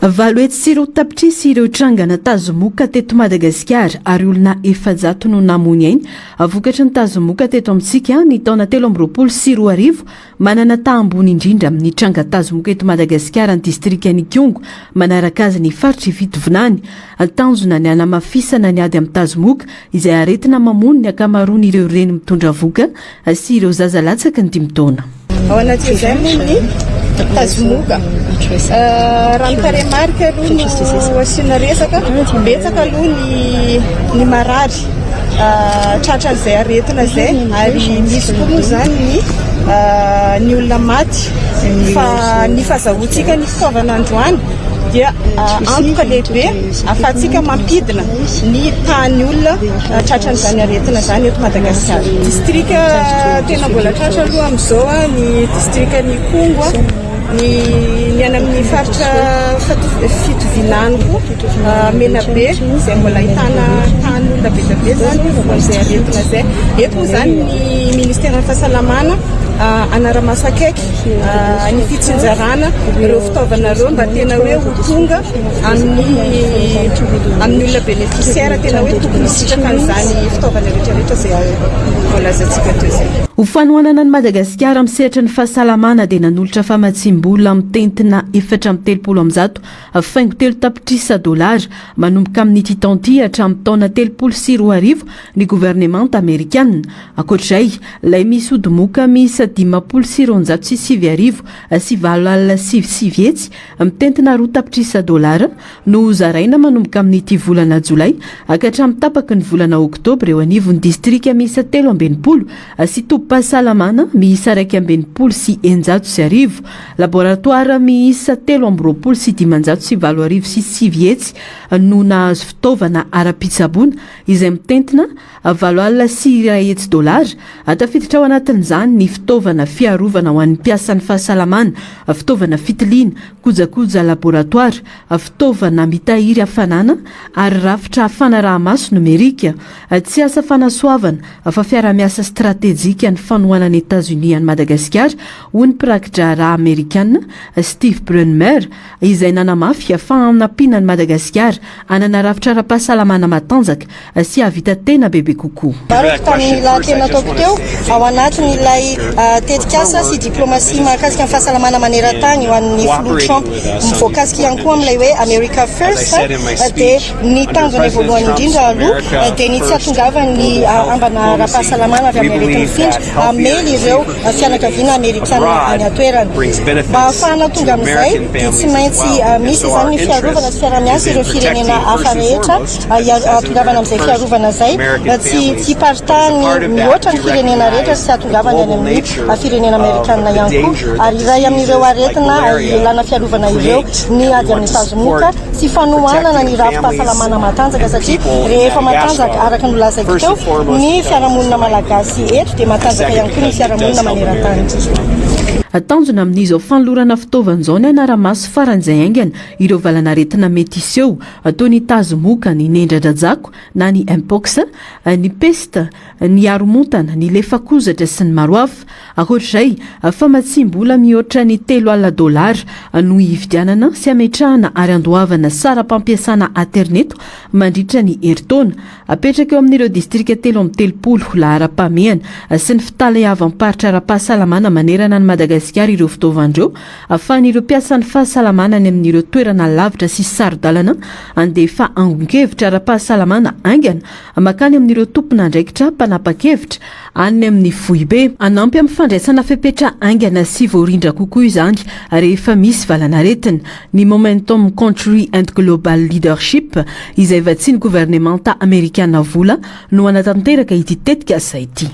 800 tapitrisa ireo trangana tazomoka teto Madagasikara ary olona 400 no namoy ny ainy vokatry ny tazomoka teto amintsika ny taona 2023. Manana taha ambony indrindra amin'ny tranga tazomoka eto Madagasikara ny distrikan'Ikongo, manaraka azy ny faritr'i Fitovinany. Tanjona ny hanamafisana ny ady amin'ny tazomoka, izay aretina mamono ny ankamaroan'ireo reny mitondra vohoka sy ireo zaza latsaky ny 5 taona. Ao anatin'izay moa ny tazomoka. Raha ny tarehimarika aloha no asiana resaka, betsaka aloha ny ny marary tratran'izay aretina izay ary misy koa moa izany ny ny olona maty fa ny fahazahoantsika ny fitaovana androany dia antoka lehibe ahafahantsika mampidina ny tahan'ny olona tratran'izany aretina izany eto Madagasikara. Distrika tena mbola tratra aloha amin'izao ny distrikan'Ikongo, ny ny any amin'ny faritra Fitovinany koa, Menabe izay mbola ahitana tahan'olona be dia be izany voan'izay aretina izay. Eto moa izany ny ministeran'ny fahasalamana hanara-maso akaiky ny fitsinjarana ireo fitaovana ireo mba tena hoe ho tonga amin'ny amin'ny olona bénéficiaire tena hoe tokony hisitraka an'izany fitaovana rehetrarehetra izay voalazantsika teo izay. Ho fanohanana an'i Madagasikara amin'ny sehatry ny fahasalamana dia nanolotra famatsiam-bola mitentina 334.3 tapitrisa dolara manomboka amin'ity taona ity hatramin'ny taona 2030 ny governemanta amerikana. Ankoatra izay, lay misy odimoka miisa 950 909 mitentina 2 tapitrisa dolara no hozaraina manomboka amin'ity volana jolay ka hatramin'ny tapaky ny volana oktobra eo anivon'ny distrika miisa 63 sy tobim-pahasalamana miisa 1661. Laboratoara miisa 523 900 no nahazo fitaovana ara-pitsaboana izay mitentina 108 dolara. Tafiditra ao anatin'izany ny fitaovana fiarovana ho an'ny mpiasan'ny fahasalamana, fitaovana fitiliana, kojakoja laboratoara, fitaovana mitahiry hafanana ary rafitra fanaraha-maso nomerika. Tsy asa fanasoavana fa fiarahamiasa stratejika ny fanohanan'i Etazonia an'i Madagasikara, hoy ny mpirakidraharaha amerikana Steve Brunmer, izay nanamafy fa hanampiana an'i Madagasikara hanana rafitra ara-pahasalamana matanjaka sy hahavita tena bebe kokoa. Mariko tamin'ny lahateny nataoko teo ao anatin'ilay tetikasa sy diplomasia mahakasika ny fahasalamana maneran-tany ho an'ny filoha Trump, voakasika ihany koa amin'ilay hoe America First, dia ny tanjona voalohany indrindra aloha dia ny tsy hahatongavan'ny ambana ara-pahasalamana avy amin'ny areti-mifindra hamely ireo fianakaviana amerikana any an-toerana. Mba hahafahana tonga amin'izay dia tsy maintsy misy izany ny fiarovana sy fiarahamiasa ireo firenena hafa rehetra hahatongavana amin'izay fiarovana izay, tsy tsy hiparitahany mihoatra ny firenena rehetra sy hahatongavany any amin'ny firenena amerikana ihany koa. Ary iray amin'ireo aretina ilana fiarovana ireo ny ady amin'ny tazomoka sy fanohanana ny rafi-pahasalamana matanjaka, satria rehefa matanjaka, araka ny nolazaiko teo, ny fiarahamonina malagasy eto dia matanjaka ihany koa ny fiarahamonina maneran-tany. Tanjona amin'izao fanolorana fitaovana izao ny hanara-maso faran'izay haingana ireo valan'aretina mety hiseho toy ny tazomoka, ny nendradrajako na ny mpox, ny pesta, ny haromontana, ny lefakozatra sy ny maro hafa. Ankoatra izay, famatsiam-bola mihoatra ny 30 dolara no hividianana sy hametrahana ary handoavana saram-pampiasana aterineto mandritra ny herintaona. Apetraka eo amin'ireo distrika 33 laharam-pahamehana sy ny fitaleavam-paritra ara-pahasalamana manerana an'i Madagasikara ireo fitaovana ireo, ahafahan'ireo mpiasan'ny fahasalamana any amin'ireo toerana lavitra sy saro-dalana handefa angon-kevitra ara-pahasalamana haingana makany amin'ireo tompon'andraikitra mpanapa-kevitra any amin'ny foibe. Hanampy amin'ny fandraisana fepetra haingana sy voarindra kokoa izany rehefa misy valan'aretina. Ny Momentum Country and Global Leadership, izay vatsian'ny governemanta amerikana vola, no hanatanteraka ity tetikasa ity.